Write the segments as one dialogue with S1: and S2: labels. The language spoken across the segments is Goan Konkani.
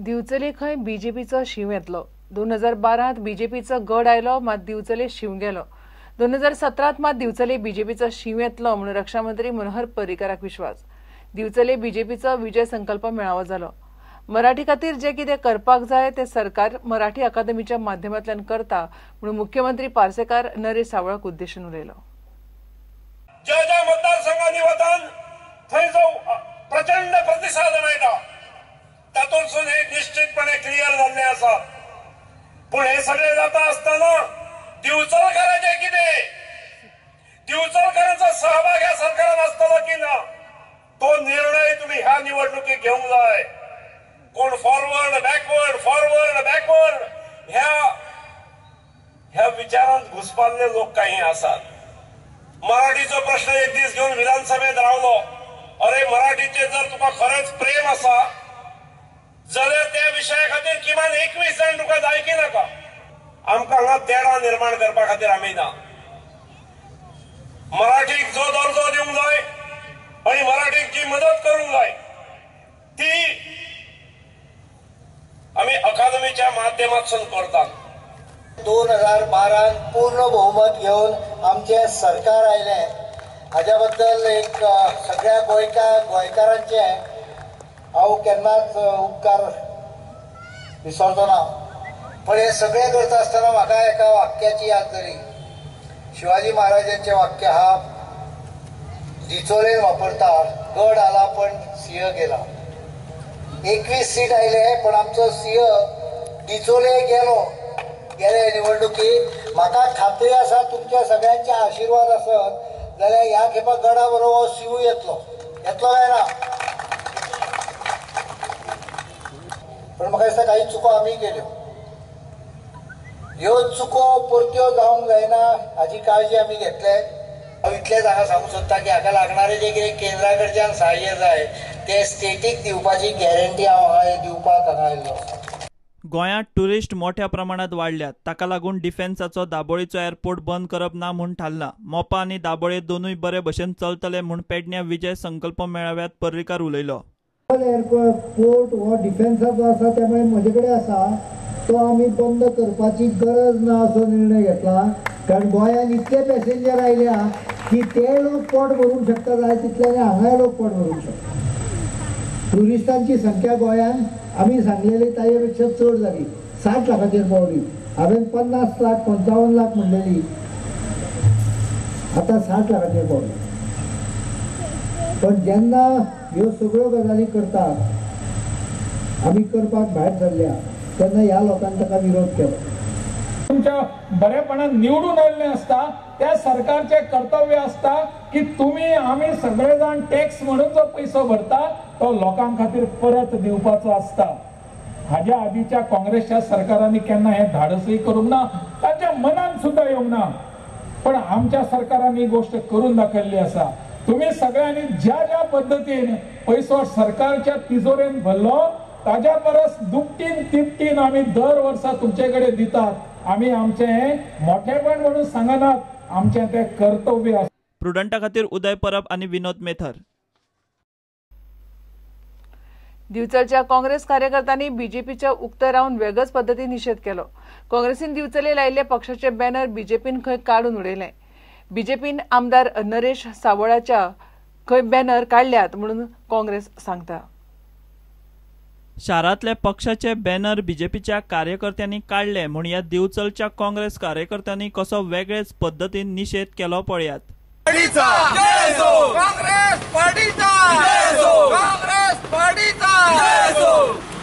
S1: दिवचले खंय बीजेपीचो शींव येतलो. 2012 बीजेपीचो गड आयलो, मात दिवचले शींव गेलो. 2017 मात दिवचले बीजेपीचो शींव येतलो म्हणून रक्षामंत्री मनोहर पर्रीकराक विश्वास. दिवचले बीजेपीचो विजय संकल्प मेळावो जालो. मराठी खातीर जे कितें करपाक जाय ते सरकार मराठी अकादमीच्या माध्यमांतल्यान करता म्हणून मुख्यमंत्री पार्सेकार नरेश सावळाक उद्देशून उलयलो.
S2: ज्या ज्या मतदारसंघांनी वतान थंय जो प्रचंड प्रतिसाद मेळटा तातूंतसून हे निश्चितपणे क्लियर जाल्लें आसा. पूण हे सगळें जाता आसतना दिवचलकाराचें कितें, दिवचलकारांचो सहभाग ह्या सरकारान आसतलो की ना तो निर्णय तुम्ही ह्या निवडणुकीक घेवंक जाय. कोण फॉरवर्ड बॅकवर्ड फॉरवर्ड बॅकवर्ड ह्या ह्या विचारांत घुसपाल्ले लोक काही आसात. मराठीचो प्रश्न एक दीस घेवन विधानसभेत रावलो. अरे मराठीचे जर तुका खरेंच प्रेम आसा जाल्यार त्या विशया खातीर किमान 21 जाण तुका जाय की नाका. आमकां हांगा तेढा निर्माण करपा खातीर आमी ना. मराठीक जो दर्जो दिवंक जाय आनी मराठीक जी मदत करूंक जाय ती आमी अकादमीच्या माध्यमांतसून करतात.
S3: 2012 पूर्ण बहुमत घेवन आमचें सरकार आयलें हाज्या बद्दल एक सगळ्या गोंयकारांचें हांव केन्नाच उपकार विसरचो ना. पण हे सगळें करता आसतना म्हाका एका वाक्याची याद जाली. शिवाजी महाराजांचें वाक्य हा डिचोलेन वापरता, गड आला पण सिंह गेला. 21 सीट आयले पण आमचो सिंह डिचोले गेलो गेले निवडणुकीत. म्हाका खात्री आसा तुमच्या सगळ्यांचे आशिर्वाद आसत जाल्यार ह्या खेपा गडा बरोबर सिंह येतलो, येतलो काय ना? पण म्हाका दिसता काही चुको आमी केल्यो, ह्यो चुको परत्यो जावंक जायना हाजी काळजी आमी घेतले. हांव इतलेंच हांगा सांगूंक सोदता की हाका लागणारें जें कितें केंद्रा कडच्यान सहाय्य जाय तें स्टेटीक दिवपाची गॅरंटी हांव हांगा दिवपाक हांगा आयिल्लो.
S4: गोंयांत ट्युरिस्ट मोठ्या प्रमाणात वाडल्यात, ताका लागून डिफेन्साचो दाबोळीचो एअरपोर्ट बंद करप ना म्हूण थारलां. मोपा आनी दाबोळे दोनूय बरे भशेन चलतले म्हूण पेडण्या विजय संकल्प मेळाव्यात पर्रीकार उलयलो.
S3: एअरपोर्ट हो डिफेन्साचो आसा त्यामुळे म्हजे कडेन आसा तो आमी बंद करपाची गरज ना असो निर्णय घेतला. कारण गोंयांत इतले पॅसेंजर आयल्या की ते लोक पोट भरूंक शकता जाय तितल्यान हांगाय लोक पोट भरूंक शकता. ट्युरिस्टांची संख्या गोंयांत आमी सांगलेली ताजे पेक्षा चड जाली, 60 लाखाचेर पावली. हांवें 50 लाख 55 लाख म्हणलेली, आतां 60 लाखाचेर पावली. पण जेन्ना ह्यो सगळ्यो गजाली करतात आमी करपाक भायर सरल्या तेन्ना ह्या लोकांनी ताका विरोध केलो.
S5: तुमच्या बरेपणान निवडून आयिल्लें आसता त्या सरकारचें कर्तव्य आसता की तुमी आमी सगळे जाण टॅक्स म्हणून जो पयसो भरता तो लोकां खातीर परत दिवपाचो आसता. हाज्या आदीच्या काँग्रेसच्या सरकारांनी केन्ना हें धाडसय करूंक ना, तांच्या मनान सुद्दां येवंक ना. पण आमच्या सरकारांनी ही गोष्ट करून दाखयल्ली आसा. तुम्ही सगळ्यांनी ज्या ज्या पद्दतीन पयसो सरकारच्या तिजोरेन भरलो ताज्या परस दुपटीन तिपटीन आमी दर वर्सा तुमचे कडेन दितात. आमी आमचें मोठेपण म्हणून सांगनात, आमचें तें कर्तव्य आसा.
S4: प्रुडंटा खातीर उदय परब आनी विनोद मेथर.
S1: दिवचलच्या काँग्रेस कार्यकर्त्यांनी बीजेपीच्या उक्ते रावन वेगळेच पद्दतीन निशेध केलो. काँग्रेसीन दिवचले लायिल्ले पक्षाचे बॅनर बीजेपीन खंय काडून उडयले. बीजेपीन आमदार नरेश सावळाच्या खंय बॅनर काडल्यात म्हणून काँग्रेस सांगता.
S4: शारांतले पक्षाचे बॅनर बीजेपीच्या कार्यकर्त्यांनी काडले म्हूण ह्या दिवचलच्या काँग्रेस कार्यकर्त्यांनी कसो वेगळेच पद्दतीन निशेध केलो पळयात.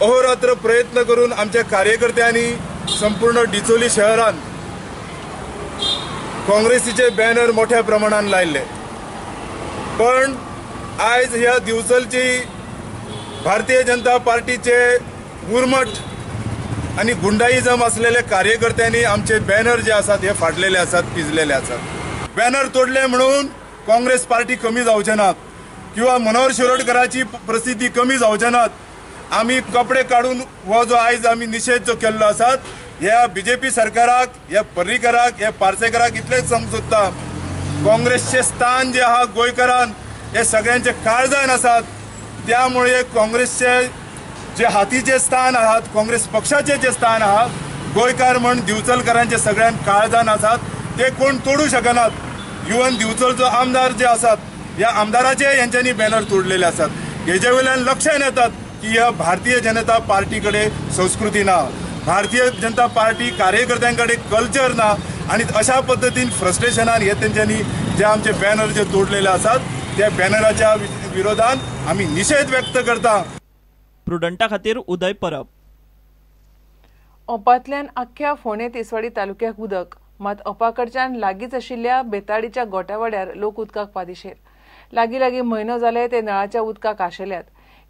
S6: अहोरात्र प्रयत्न करून आमच्या कार्यकर्त्यांनी संपूर्ण डिचोली शहरांत काँग्रेसीचे बॅनर मोठ्या प्रमाणात लायले. पण आयज ह्या दिवचलची भारतीय जनता पार्टीचे उर्मट आणि गुंडाईजम असलेले कार्यकर्त्यांनी आमचे बॅनर जे आसात हे फाडलेले आसात, पिजलेले आसात. बॅनर तोडले म्हणून काँग्रेस पार्टी कमी जावचे नात किंवा मनोहर शिरोडकराची प्रसिद्धी कमी जावचे नात. आमी कपडे काडून हो जो आयज आमी निशेध जो केल्लो आसात ह्या बीजेपी सरकाराक, ह्या पर्रीकराक, ह्या पार्सेकराक इतलेंच सांगूंक सोदता, काँग्रेसचे स्थान जे आहा गोंयकारान हे सगळ्यांचे काळजान आसात. त्यामुळे काँग्रेसचे जे हातीचे स्थान आहात, काँग्रेस पक्षाचे जे स्थान आहात, गोंयकार म्हण दिवचलकारांचे सगळ्यांत काळजान आसात, ते कोण तोडू शकनात. इवन दिवचलचो आमदार जे आसात ह्या आमदाराचे यांच्यांनी बॅनर तोडलेले आसात. हेजे वयल्यान लक्षात येतात की ह्या भारतीय जनता पार्टी कडेन संस्कृती ना, भारतीय जनता पार्टी कार्यकर्त्यां कडेन कल्चर ना आनी अशा पद्दतीन फ्रस्ट्रेशनान हे तेंच्यांनी जे आमचे बॅनर जे तोडलेले आसात त्या बॅनराच्या विरोधान आमी निशेध व्यक्त करता.
S4: प्रुडंटा खातीर उदय परब.
S1: ओपांतल्यान आख्ख्या फोंडें तिसवाडी तालुक्याक उदक, मात ओपाकडच्यान लागींच आशिल्ल्या बेताडीच्या गोट्यावाड्यार लोक उदकाक पादिशेर. लागीं लागीं म्हयनो जाले ते नळाच्या उदकाक आशेल्यात.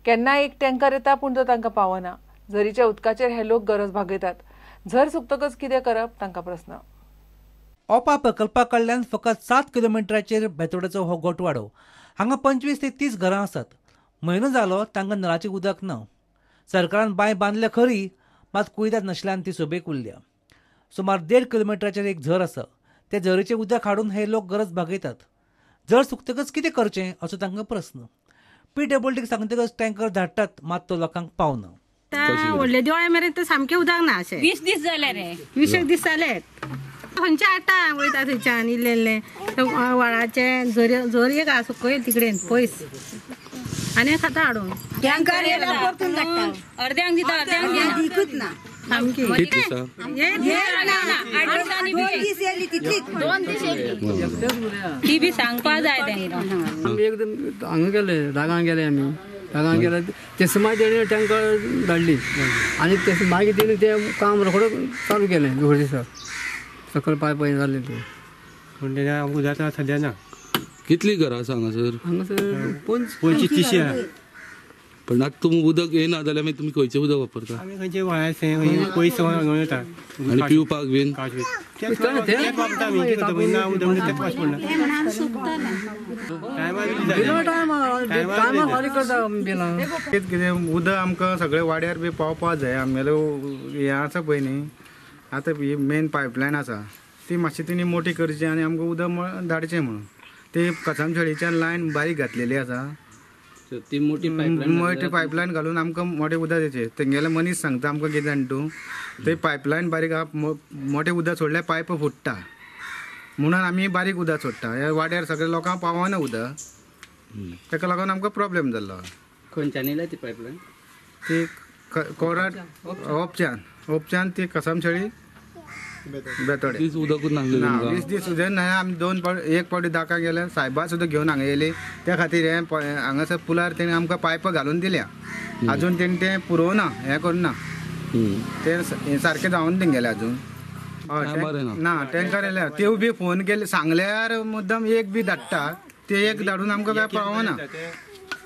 S1: केन्नाय एक टँकर येता पूण तो तांकां पावना. झरीच्या उदकाचेर हे लोक गरज भागयतात. झर सुकतकच कितें करप तांकां प्रस्न.
S7: ओपा प्रकल्पा कडल्यान फकत 7 किलोमिटराचेर बेतोडेचो हो गोटवाडो. हांगा 25 ते 30 घरां आसात. म्हयनो जालो तांकां नळाचें उदक ना. सरकारान बांय बांदल्या खरी, मात कुयदाद नाशिल्ल्यान ती सोबेक उरल्या. सुमार 1.5 किलोमिटराचेर एक झर आसा. ते झरीचें उदक हाडून हे लोक गरज भागयतात. झर सुकतकच कितें करचें असो तांकां प्रस्न. पीडब्ल्यूडीक सांगतकच टँकर धाडटात, मात तो लोकांक पावना.
S8: व्हडले दिवाळे मेरेन तर सामकें उदक ना अशें. 20 दीस जाले रे, 20 दीस जाले. खंयच्या हाडटा वयता थंयच्यान इल्लें इल्लें व्हाळाचें झर एक आसा सकयल तिकडेन पयस आनी खाता हाडून.
S9: टँकर येयल्यार परतून धाडटा,
S8: अर्द्यांक दिता अर्द्यांक
S9: ना.
S8: सामकी ती बी सांगपा जाय तेंकां.
S10: आमी एकदम हांगा गेले, रागान गेले आमी. रागान गेले ते मागीर तेणी टँकर धाडली आनी ते मागीर तेणी तें काम रोखडो चालू केलें. दुसरे दिसा सकयल पायप जाल्ले ते.
S11: पूण तेन्ना उदक सद्या ना.
S12: कितली घरां आसा हांगासर?
S10: हांगासर
S11: 25 आहा.
S12: पण आतां तुमी उदक येना जाल्यार मागीर तुमी खंयचें उदक वापरता?
S11: आमी खंयचे व्हाळाचें पयस येता.
S12: आनी पिवपाक बीन
S11: तेंच वापरता आमी. ना उदक तेंच वापरना.
S6: कितें उदक आमकां सगळे वाड्यार बी पावपा जाय. आमगेलें हें आसा पळय न्ही, आतां ही मेन पायपलायन आसा ती मातशी तिणी मोठी करची आनी आमकां उदक धाडचें म्हणून. ती कसामशेळीच्यान लायन बारीक घातलेली आसा,
S12: ती मोठी
S6: मोठी पायपलायन घालून आमकां मोठें उदक दिवचें. तेंगेले मनीस सांगता आमकां कितें जाण तूं, ते पायपलायन बारीक आहा, मोठें उदक सोडल्यार पायप फुट्टा म्हणून आमी बारीक उदक सोडटा. ह्या वाड्यार सगळ्या लोकांक पावना उदक, ताका लागून आमकां प्रोब्लेम जाल्लो.
S12: खंयच्यान येयल्या ती पायपलायन?
S6: ती कोराट ओपच्यान, ओपच्यान ती कसामशेळी बेतोडे.
S12: उदकूच ना,
S6: 20 दीस उदक ना. आमी 2 फावटी 1 फावटी दाका गेले, सायबा सुद्दां घेवन हांगा येयली. त्या खातीर हें हांगासर पुलार तेणी आमकां पायपां घालून दिल्या, अजून तेणी तें पुरोवना, हें करुना, तें सारकें जावन तेंगेलें अजून. हय ना टँकर येयल्या, त्यो बी फोन केले सांगल्यार मुद्दम एक बी धाडटा, ते एक धाडून आमकां काय पावना,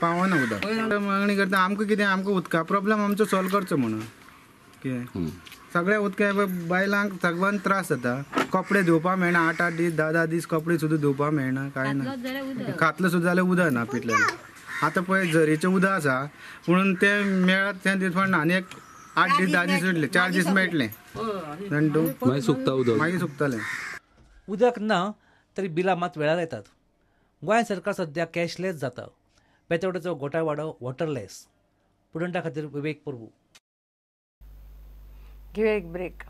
S6: पावना उदक. मागणी करता आमकां कितें, आमकां उदका प्रोब्लम आमचो सॉल्व करचो म्हणून. कितें सगळ्या उदका बायलांक सगळ्यांक त्रास जाता. कपडे धुवपाक मेळना, 8-8 दीस 10-10 दीस कपडे सुद्दां धुवपाक मेळना, कांय ना. खातलें सुद्दां जाल्यार उदक ना पितलें. आतां पळय झरीचें उदक आसा म्हणून तें मेळत तें दीस पडना. आनी एक 8 दीस 10 दीस मेळटलें, 4 दीस मेळटलें,
S12: मागीर सुकता उदक,
S6: मागीर सुकतलें
S7: उदक. ना तरी बिलां मात वेळार येतात. गोंय सरकार सद्या कॅशलेस जाता. बेतोडेचो गोटावाडो वॉटरलेस. प्रुडंटा खातीर विवेक प्रभू.
S1: घेऊया एक ब्रेक.